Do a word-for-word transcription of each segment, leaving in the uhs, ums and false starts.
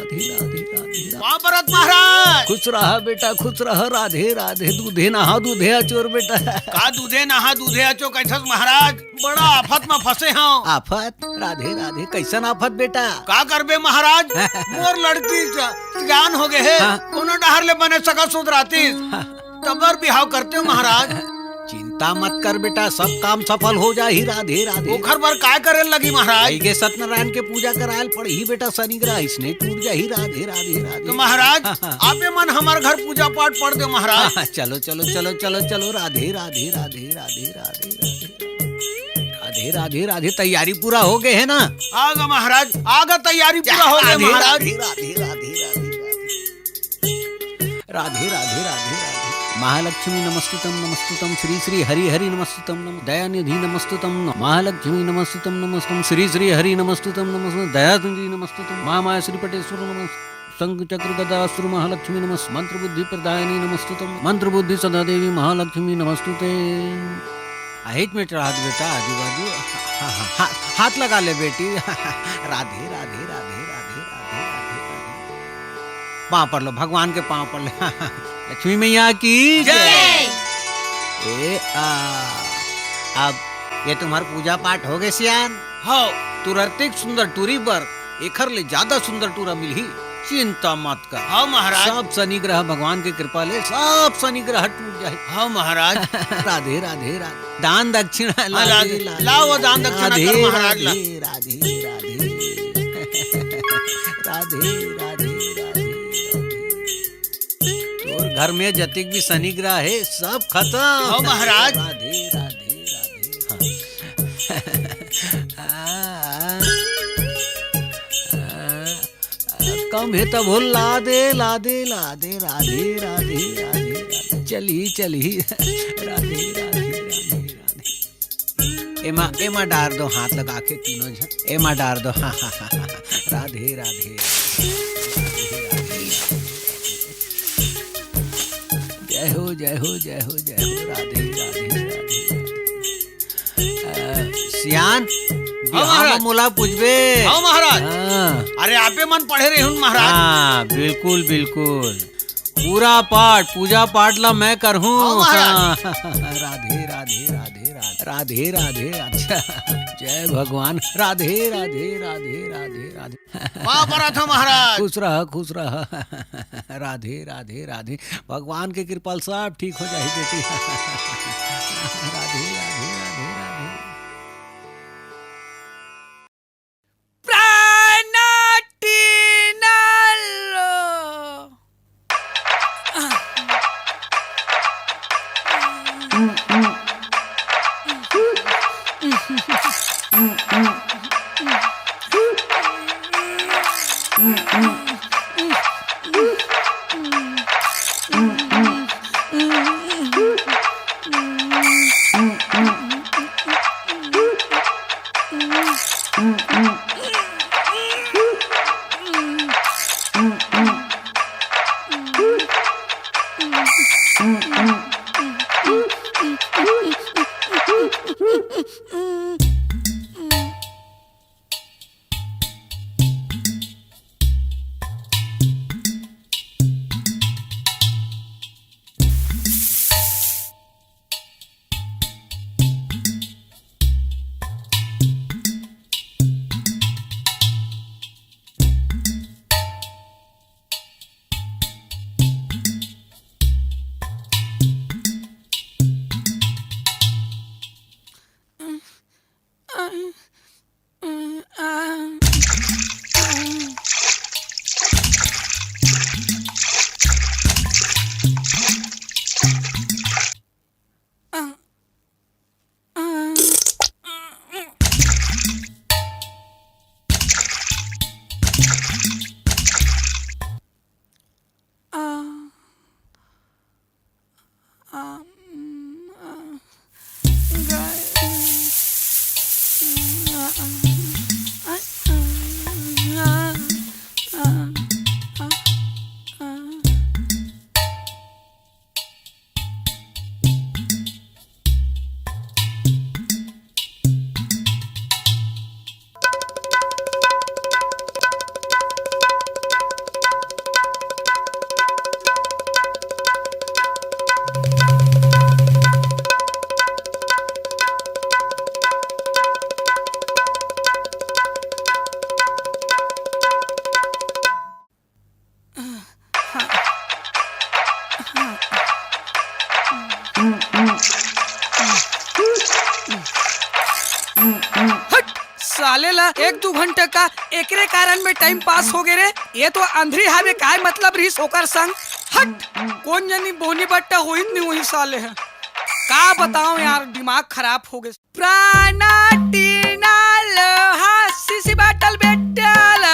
राधे, राधे, राधे, राधे। पाँव परत महाराज। खुश रहा बेटा, खुश रहा। राधे, राधे। दूधे नहा, दूधे अचोर बेटा। का दूधे नहा, दूधे अचो कैथस महाराज? बड़ा आफत म फंसे हंव। आफत? राधे, राधे। कैसन आफत बेटा? का करबे महाराज, मोर लड़की स-, सियान हो गे हे, हाँ। कोनो डहर ले बने सगा सुधरातिस। हाँ। तबर बिहाव करतेंव महाराज। चिंता मत कर बेटा, सब काम सफल हो जाही। राधे, राधे। ओखर बर काय करे लगही महाराज? आइगे सत्यनारायण के पूजा करायल पड़ही बेटा, शनि ग्रह इसने टूट जाही। राधे, राधे, राधे। तो महाराज, हाँ, हाँ। आपे मन हमर घर पूजा पाठ पड़ देव महाराज। हाँ, हाँ, चलो, चलो, चलो, चलो, चलो। राधे, राधे, राधे, राधे, राधे, राधे। राधे, राधे, राधे। तैयारी पूरा हो गे हे ना? आ गा महाराज, आ गा, तैयारी पूरा हो गे राधे, महाराज। राधे, राधे, राधे, राधे, राधे। राधे, राधे, राधे, राधे। महालक्ष्मी नमस्तुतम, नमस्तुतम, श्री श्री हरि हरि नमस्तुतम, नम-, दयानिधि नमस्तुतम, नम-, महालक्ष्मी नमस्तुतम, नमस्तुतम, श्री श्री हरि नमस्तुतम, नमस्तुतम, दयानिधि नमस्तुतम, महामाया श्री पटेश्वर नमस्तुतम, शंख चक्र गदा अस्त्र महालक्ष्मी नमस्तुतम, मंत्र बुद्धि प्रदायिनी नमस्तुतम, मंत्र बुद्धि सदा देवी महालक्ष्मी नमस्तुते। अहित में चढ़ा दे बेटा, आजू बाजू हा-, हा-, हा-, हाथ लगा ले बेटी। राधे, राधे, राधे, राधे, राधे, राधे, राधे। पाँव पड़ लो, भगवान के पाँव पड़ लो। लक्ष्मी मैया की जय। ए, आ, अब ये तुम्हार पूजा पाठ हो गे सियान? हव। तुरंतिक सुंदर टूरी बर एखर ले ज्यादा सुंदर टूरा मिलही, चिंता मत कर। हव महाराज। सब शनि ग्रह भगवान के कृपा ले सब शनि ग्रह टूट जाही। हव महाराज। राधे, राधे, राधे। दान दक्षिणा हाँ, ला ला दे, दे। ला ला वो दे। दान दक्षिणा कर राधे, महाराज ला। राधे, राधे, राधे। राधे, राधे, राधे, राधे। तोर घर में जतिक भी शनि ग्रह हे, सब खतम। हव महाराज। राधे, राधे, राधे। हाँ। हाँ, हाँ। कम हे तभो ला दे, ला दे, ला दे। राधे, राधे, राधे, राधे। चलही, चलही। राधे, राधे, राधे, राधे। एमा, एमा डार दो हाथ लगा के तीनों झन, एमा डार दो। हाँ, हाँ, हाँ, हाँ, हाँ। राधे, राधे, राधे, राधे, राधे। जय हो, जय हो, जय हो, जय हो, राधे, राधे, राधे, राधे। अ, सियान, हाँ, बिहाव महाराज। मोला पूछबे। हाँ, महाराज। हाँ। अरे, आपे मन पढ़े रहे हूँ, महाराज। हाँ, बिल्कुल, बिल्कुल। पूरा पाठ, पूजा पाठ ला मैं करहूँ। हाँ, महाराज। हाँ। राधे, राधे, राधे, राधे, राधे, राधे। अच्छा, जय भगवान। राधे, राधे, राधे, राधे, राधे। वाह, बड़ा था महाराज। खुश रह, खुश रह। राधे, राधे, राधे। भगवान के कृपा ले सब ठीक हो जाही बेटी। राधे, राधे, राधे, राधे। प्राणाटीनल। हट, साले ला एक दू घंटा का एकरे कारण में टाइम पास हो गे रे। ये तो अंधरी हावे, काय मतलब रहिस ओकर संग? हट, कोन जनी बोनी बट्टा होही नहीं होही साले ह। का बताओ यार, दिमाग खराब हो गे। प्राणा टीना लोहा सीसी बाटल बेटाल।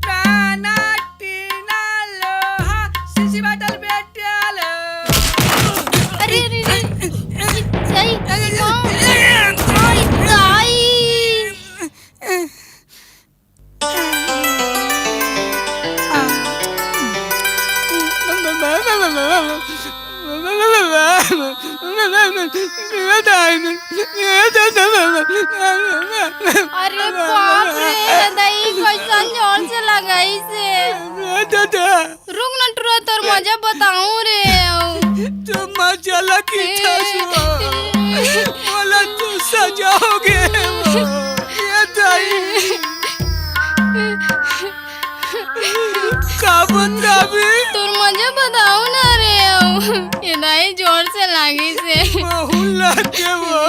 प्राणा टीना लोहा सीसी बाटल बेटाल। अरे, अरे, अरे। आई, आई, माँ। आई, आई। अरे बाप रे, दाई कैसन जोर से लगाइस हे। रुक न टुरा, तोर मजा बताऊं रे। तू मजा लगी था सुआ। मोला तू सजाओगे वो। ये दाई। का बताबे? तोर मजा बताऊं ना रे। ये दाई जोर से लागिस हे। बहुत लगे वो।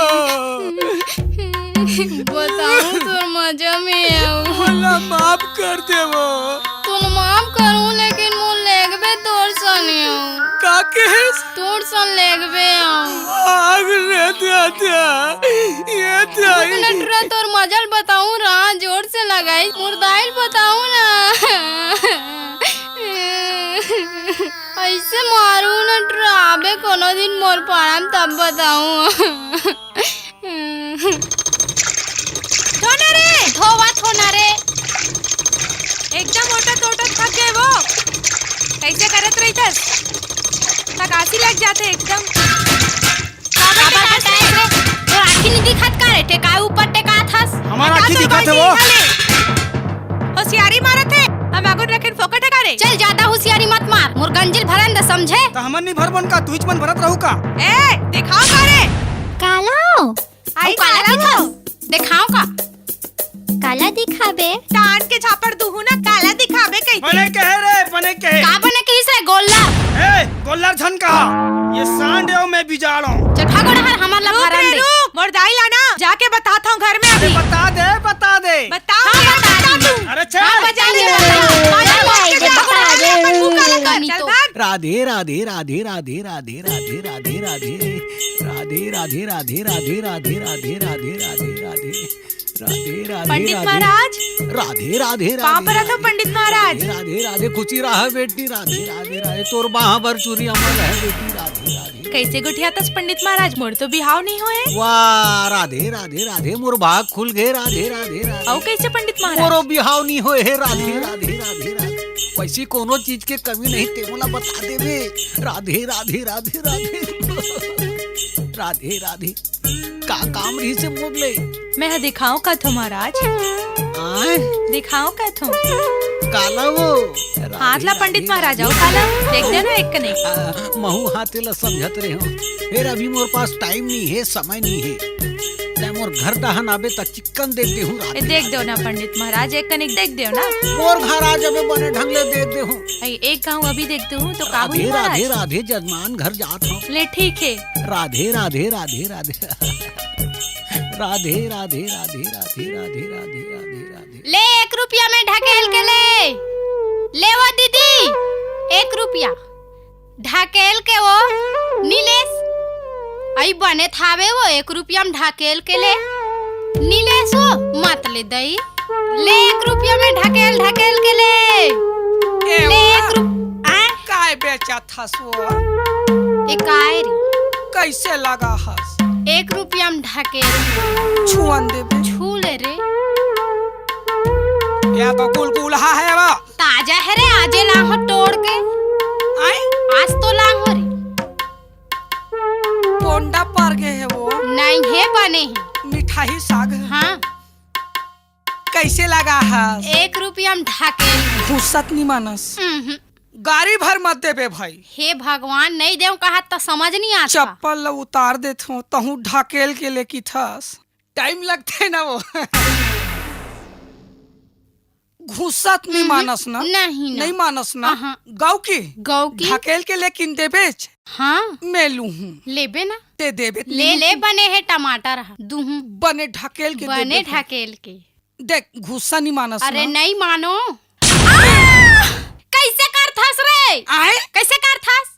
बताऊं तोर मजा में आऊं। मोला माफ कर दे वो। तोला माफ करूं, लेकिन मोर लेगबे तोर सने आऊं। का कहेस? तोर सन लेगबे आऊं। आग रे दादा, ये दाई। रुक न टुरा, तोर मजा ल बताऊं रा, जोर से लगाई। मोर दाई ल बताऊं ना। ऐसे मारू न टुरा, आबे कोनो दिन मोर पाड़ा म तब बताऊं। धो ना रे। धोवत हो ना रे। एकदम ओटत ओटत थक गए वो। कैसे करत रहिथस? थकासी लग जाथे एकदम। काबर काबर टेकास टेकास रे? रे? तोर आँखी नहीं दिखत का रे? टेकाए ऊपर टेकात हस। हमार बता आँखी तोर दिखत हे भाई वो। जी, होशियारी मारत हे। हम आगुन रखेन फोकट हे का रे? चल, ज्यादा होशियारी मत मार। मोर गंजिल भरन दे, समझे? त हमन नहीं भरबन का? तुहिच मन भरत रहू का? ए, दिखाओ का रे? कालो। आई अउ काला काला दिखाओ? हो? दिखाओ का? काला दिखाबे? टान के झापड़ दुहू ना, काला दिखाबे कहिथे। बने कहे रे, बने कहे। का बने कहिस रे, गोल्लर? ए, गोल्लर झन कहा। ये सांड हे अउ मैं बिजाड़ हूँ। चल, खा गोड़ा हर, हमर ला रुक भरन रे, दे। रुक। मोर दाई ला ना, जाके बताथंव घर में अरे अभी। बता दे, बता दे। बताओ, हाँ, बता बता दे। दूँ। अरे चल। हाँ, बता दे, बता दे। बता दे, बता दे। चल, भाग। राधे, राधे, राधे, राधे, राधे। राधे, राधे, राधे, राधे, राधे। राधे, राधे, राधे, राधे, राधे, राधे, राधे, राधे, राधे, राधे। राधे, राधे, पंडित राधे। महाराज। राधे, राधे, राधे, पाँव परत हो, राधे। पंडित महाराज। राधे, राधे, राधे, खुशी रहा बेटी। राधे, राधे, राधे, तोर बाँह बर चूरी अमर रहे बेटी। राधे, राधे। कैसे गोठियाथस पंडित महाराज, मोर तो बिहाव नहीं होए। वाह, राधे, राधे, राधे, मोर भाग खुल गए। राधे, राधे, राधे। अउ कैसे पंडित महाराज? मोरो बिहाव नहीं होए हे। राधे, राधे, राधे, राधे। वैसी कोनो चीज के कमी नहीं, ते मोला बता देबे। राधे, राधे, राधे, राधे। राधे, राधे। का काम रहिस हे मोर ले? मैं ह दिखाओ कथो महाराज। आय? दिखाओ कथो। काला वो? हाथ ला पंडित महाराज, अउ काला? देख दे ना एक कने। आ, महू हाथे ला समझत रहे हूँ। फेर अभी मोर पास टाइम नहीं हे, समय नहीं हे। तै मोर घर डहन आबे त चिक्कन देख देहूँ राधे। ए, देख देव ना पंडित महाराज, एक कने देख देव ना। मोर घर आ जाबे बने ढंग ले देख देहूँ। आई, एक गाँव अभी देख देहूँ तो का राधे, होही महाराज? राधे, राधे, जजमान घर जात हूँ। ले ठीक हे। राधे, राधे, राधे, राधे। राधे, राधे, राधे, राधे, राधे, राधे, राधे, राधे। ले, एक रुपया में ढकेल के ले। ले वो दीदी, एक रुपया। ढकेल के वो, नी लेस। अई बने थावे वो, एक रुपया में ढकेल के ले। नी लेस वो, मत ले दई। ले, एक रुपया में ढकेल, ढकेल के ले। ए ले, वा, एक रु-, आय? काय बेचत हस वो? ए, काय रे? कैसे लगा हस? एक रुपया में ढकेल। छुअन देबे। छू ले रे। या तो गुलगुला हे वो। ताजा हे रे, आजे लांघो तोड़ के। आय? आज तो लांघो रे। पोंडा पर गे हे वो। नहीं हे, बने हे। मिठाही साग हे। हाँ। कैसे लगा हस? एक रुपया में ढकेल। घुसत नी मानस। उहुं। गारी भर मत देबे भाई। हे भगवान, नहीं देव कहा त समझ नहीं आता। चप्पल ल उतार देथो, तहूँ ढकेल के ले किथस। टाइम लगथे ना वो। घुसत नहीं उहुं। मानस ना? नहीं ना। नहीं मानस ना? अहाँ। गौ की? गौ की? ढकेल के लेकिन देबेच। हाँ। मैं लूहूँ। लेबे ना। ते देबे त ले, नहीं ले, लूहूँ। बने हे टमाटर ह, दुहूँ। बने ढकेल के बने देबे भाई। ढकेल के। देख, घुस्सा नहीं मानस अरे ना? नहीं मानो। आ! कैसे करथस रे? आय? कैसे करथस?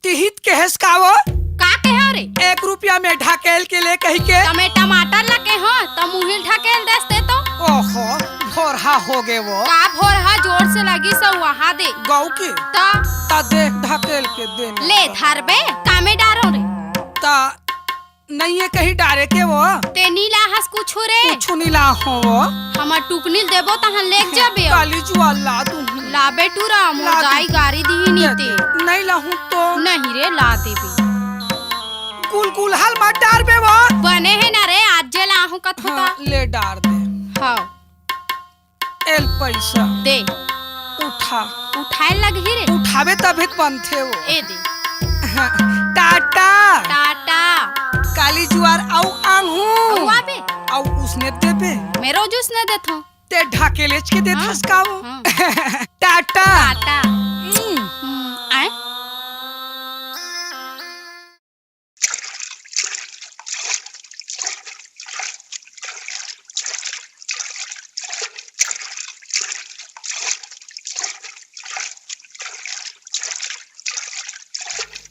तिहित केहेस का वो? का केहे रे? एक रुपया में ढकेल के ले कही के। त मैं टमाटर ला केहों, त मुहिल ढकेल देस ते तो। ओहो, भोरहा हो गे वो। का भोरहा जोर से लगी से वहा दे। गौ के? त? त दे ढकेल के दे ना ले तो। धरबे, कामे डारो रे। त नहीं हे कहीं डारे के वो। ते नी लाहस कुछु रे। कुछु नी लाहों वो। हमर टुकनी ल देबो तहन लेग जाबे। काली जुआर ला दूँ। लाबे टूरा, मोर ला दाई दे। गारी दिही दे नीते। दे। नहीं लाहूँ तो। नहीं रे, ला देबे। गुलगुलहा ल मत डारबे वो। बने हे ना रे, आज जे लाहूँ कथो हाँ, त। ले डार दे। हाँ। एल पैसा। दे। उठा। उठाए लगही रे। उठाबे तभे त बनथे वो। ए दे। टाटा। टाटा। काली जुआर अउ आंघू। अउ आबे। अउ उसने देबे। मैं रोज उसने देथों। ते ढकेलेच के देथस हाँ। का वो? हाँ। टाटा। टाटा। हम्म। हम्म, आय?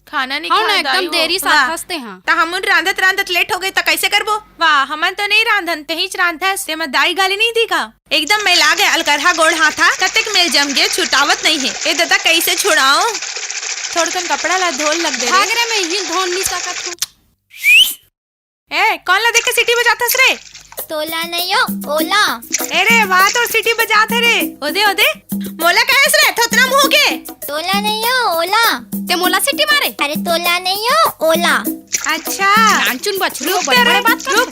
खाना नहीं हव ना, खाए एकदम दाई हो। देरी से वाह। आथस ते हाँ। त हमन रांधत रांधत लेट हो गए त कैसे करबो? वाह, हमन तो नहीं रांधन, तेहीच रांधस, तेमा दाई गाली नहीं दी का? एकदम मैं लागे अलकरहा गोड़ हाथा, कतेक मेल जम गे, छुटावत नहीं हे। ए ददा, कैसे छुड़ाओ? थोड़कन कपड़ा ला धोल लग दे रे। भाग रे, मैं हिल धोन नहीं सकत हूँ। ए, कौन ला देख के सीटी बजाथस रे? तोला नहीं हो, ओला। अरे वाह, तोर सीटी बजात हे रे। ओदे, ओदे, मोला कहेस रे, थोथना मुंह के। तोला नहीं हो, ओला। ते मोला सीटी मारे? अरे तोला नहीं हो, ओला। अच्छा। नानचुन बछरू, रुक बड़ ते बड़ रे, बात कर। रुक।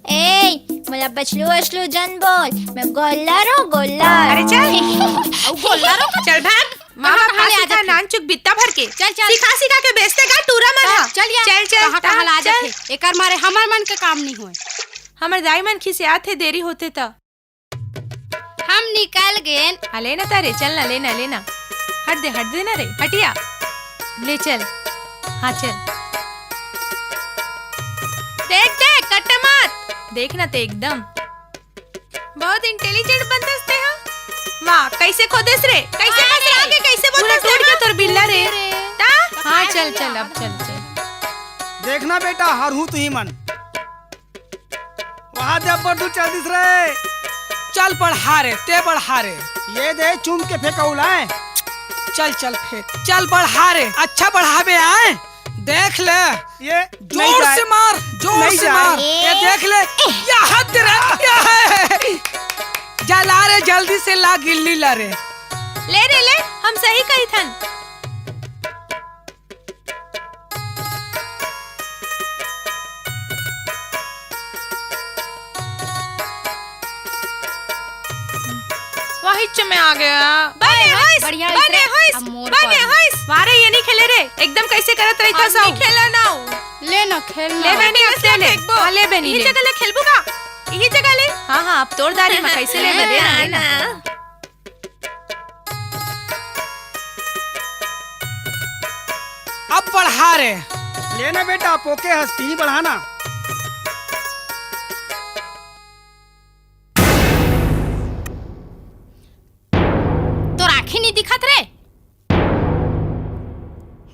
ए, मोला बछलू वछलू जन बोल, मैं गोल्लर हूँ, गोल्लर। अरे चल। अउ गोल्लर हो? चल भाग। माँ कहाँ बाप कहाँ ले आ सिखा जाथे? नानचुक बित्ता भर के। चल, चल। सिखा सिखा के बेचथे का टूरा मन ह। चल, चल या। चल, चल, कहाँ कहाँ ता, ला चल। जाथे? एकर मारे हमर मन के काम नहीं होय। हमर दाई मन खिसियात हे, देरी होथे त। हम निकल गेन। हाँ, ले ना तारे, चल ना, ले ना, ले ना। हट दे, हट दे ना रे, हटिया। ले चल। हाँ, चल। देख, देख, कट्टे मत। देख ना ते एकदम। बहुत intelligent बनथस ते ह। वाह, कैसे खोदेस रे? कैसे अरे, खसरा के, कैसे पूरा बोलथस टूट रे? गया तोर बिल्ला रे। रे। ता? हाँ, चल, चल, अब चल, चल। देखना बेटा, हरहूँ तुही मन। वहाँ दे अब्बर दूर चल दिस रे। चल बढ़ा रे, ते बढ़ा रे। ये दे चूम के फेंकऊ लाए। चल, चल फेंक। चल बढ़ा रे, अच्छा बढ़ाबे आए। देख ले। ये जोर से मार, जोर से मार। ये देख ले। ये हाथ तेरा, ये है। जा ला रे, जल्दी से ला गिल्ली ला रे। ले रे ले, हम सही कही थन। वही च में आ गया। बने होइस, बढ़िया होइस बने रे। होइस, अब मोर बने पारी। होइस। वारे ये नहीं खेले रे, एकदम कैसे करत रही था हम सब। नहीं खेला ना। ले ना, खेल ना। ले बनी, अब ले ले। फेंकबो। हाँ, ले बनी, यही ले। जगह ले खेलबू का? यही जगह ले। हाँ, हाँ, अब तोर दारी में कैसे ले बने, हाँ, ले ना। ना। अब बढ़ा रे। ले ना बेटा, पोके हस्ती बढ़ाना। तोर आँखी नहीं दिखत रे?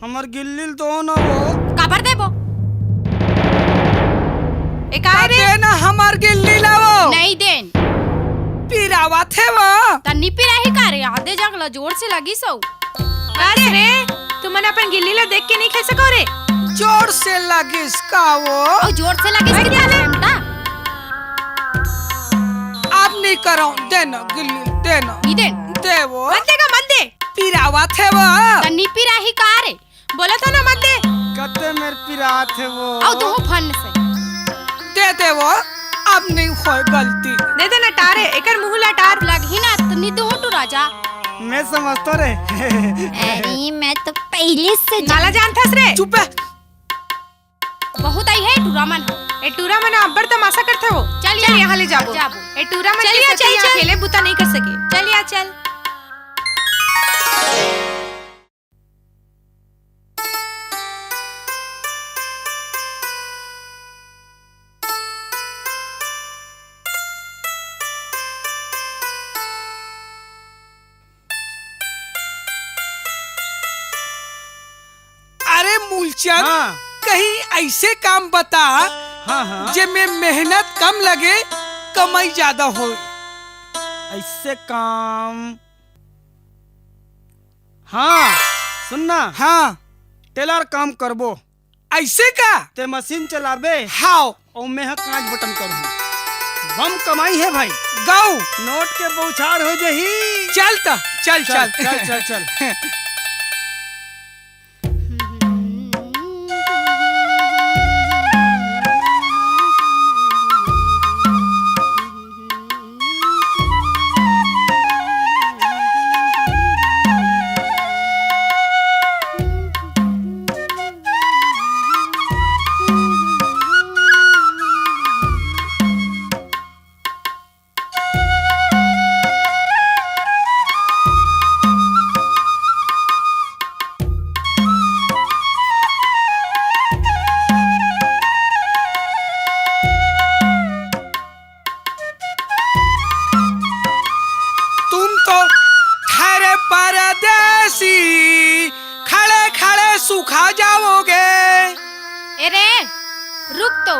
हमर गिल्ली ल दो ना वो। काबर देबो? ए, काय रे? दे ना हमर गिल्ली ला वो। नहीं देन। पिरावत हे वो। त नी पिराही का रे? आदे जग ल जोर से लगिस हो। बस रे, तुमन अपन गिल्ली ला देख के नहीं खेल सको रे? जोर से लगिस का वो? अउ जोर से लगिस कि घंटा? अब नहीं करो, दे ना गिल्ली, दे ना। नहीं देन। दे वो। मत देगा, मत दे। पिरावत हे वो। त नी पिराही का रे? बोला था ना मत दे। कते मेर पिरात हे वो। अउ तुहू फन से। दे दे वो, अब नहीं होय गलती। दे दे ना टारे, एकर मुंह ला टार। लगही ना, त नी तुहू टुरा जा। मैं समझतो रे। अरे, मैं तो पहले से जान- नाला जानथस रे। चुप बे। बहुत आई है टूरा मन ह। ए टूरा मन अब्बड़ तमाशा करथे वो। चल चल या। यहाँ ले जाबो। जाबो। ए टूरा मन चल के या, सेती चल, यहाँ चल। अकेले बुता नहीं कर सके। चल या, चल। अरे मूलचंद, हाँ। कहीं ऐसे काम बता, हाँ, हाँ। जेमे मेहनत कम लगे, कमाई ज्यादा हो। ऐसे काम, हाँ, सुनना। हाँ। टेलर काम करबो। ऐसे का? ते मशीन चलाबे। हाव। अउ मैं ह कांच बटन करहूँ। बम कमाई हे भाई। गऊ। नोट के बौछार हो जही। चल त, चल, चल, चल। चल, चल, चल। तुम तो ठहरे परदेसी, खड़े खड़े सुखा जाओगे। ए रे, रुक तो।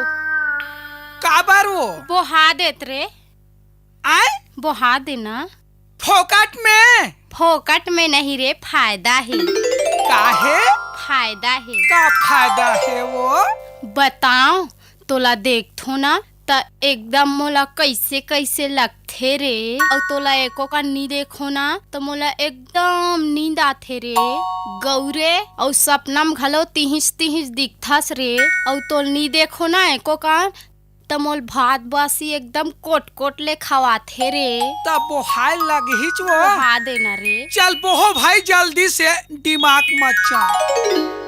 काबर वो? बोहा देत रे। आय? बोहा देना। फोकट में? फोकट में नहीं रे, फायदा हे। काहे? फायदा हे। का फायदा हे वो? बताओ, तोला देखथो ना, त एकदम मोला कइसे कइसे लगथे रे। अउ तोला एको का नी देखो ना, त मोला एकदम नींद आथे रे। गौरे, अउ सपना म घलो तिहिच तिहिच दिखथस रे। अउ तोल नी देखो ना एको का, त मोल भात बासी एकदम कोट कोट ले खवाथे रे। त बोहाय लगहीच वो। बोहा देना रे। चल बोहो भाई, जल्दी से दिमाग मत चाट।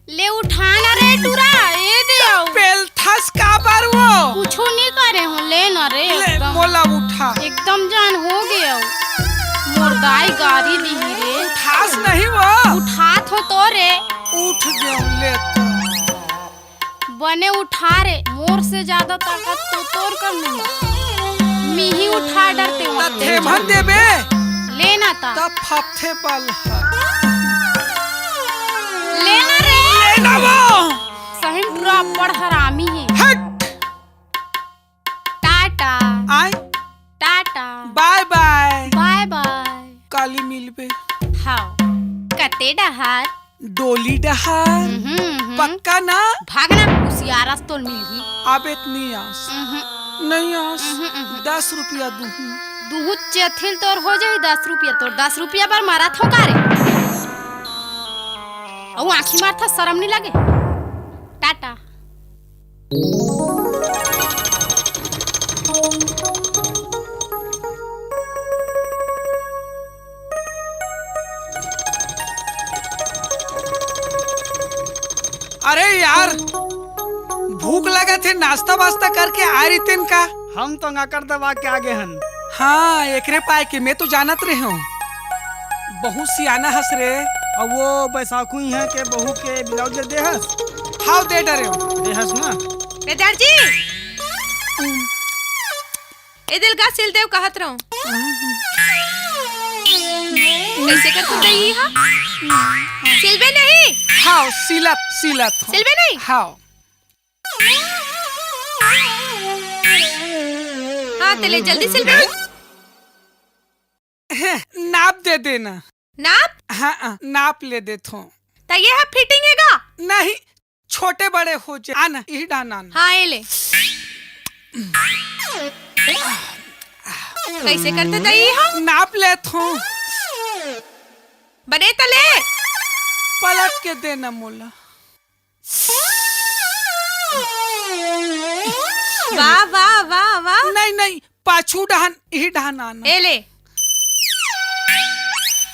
ले उठा ना रे टुरा, ए दे। त पेलथस काबर वो? कुछू नी करे हो, ले ना रे, ले, एकदम, मोला उठा। एकदम जान हो गे हो। मोर दाई गारी दिही रे। उठास नहीं वो? उठात हो तो रे। उठ गेंव, ले तो। बने उठा रे, मोर से ज्यादा ताकत तो तोर कर नहीं। मिही उठा डरते हो। त थेमन देबे? ले ना ता। त फपथे बल ह। ले ना रे। ले ना वो। सही में पूरा बड़ हरामी हे। हट। टाटा। आय। टाटा। बाय बाय। बाय बाय। काली मिलबे। हाव। कते डहार? डोली डहार। हम्म, हम्म। पक्का ना? भागना, कुसियारस तोल मिलही। आबे त नइ आस। हम्म। नइ आस। हम्म, हम्म। दस रुपया दुहूं। दुहूं चेथिल तोर हो जाही दस रुपया। तोर दस रुपया बर मरत हो का रे? अउ आँखी मारथा, शरम नइ लगे? टाटा। अरे यार, भूख लगत हे, नाश्ता वास्ता करके आ रहितेन का? हम तो नाकर दबा के आगे हन। हाँ, एकरे पाय के मैं तो जानत रहे हूँ। बहुत सियाना हस रे। अउ वो बैसाखू इहाँ के बहू के ब्लाउज दे हस? हाव, दे डरे हूँ। दे हस ना? ए दर्जी, ए दिल का सिल देव कहत रहूं। कइसे कर तू दई हा? सिलबे नहीं? हाव, सिलत, सिलत हूँ। सिलबे नहीं? हाव। हाँ, ते ले जल्दी सिलबे। नाप दे देना। नाप? हाँ, हाँ, नाप ले देथों। त ये ह फिटिंग हे गा? नहीं, छोटे बड़े हो जाए। आना, इही डान आना। हाँ, ए ले। कइसे करथे दई हा? नाप लेथों। बने त ले। पलट के देना मोला। वाह, वाह, वाह, वाह। नहीं, नहीं, पाछू डहन, इही डहन आना। ए ले।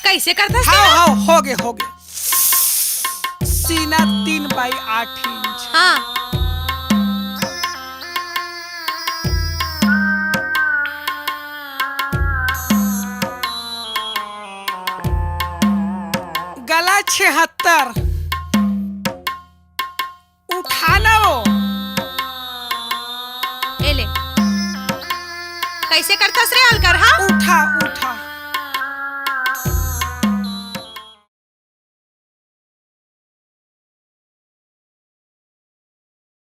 कइसे करथस हाव, तेला? हाव, होगे, होगे। सीना तीन बाई आठ इंच। हाँ। गला छिहत्तर। उठा ना वो। ए ले। कइसे करथस रे अलकर, हाँ? उठा, उठा।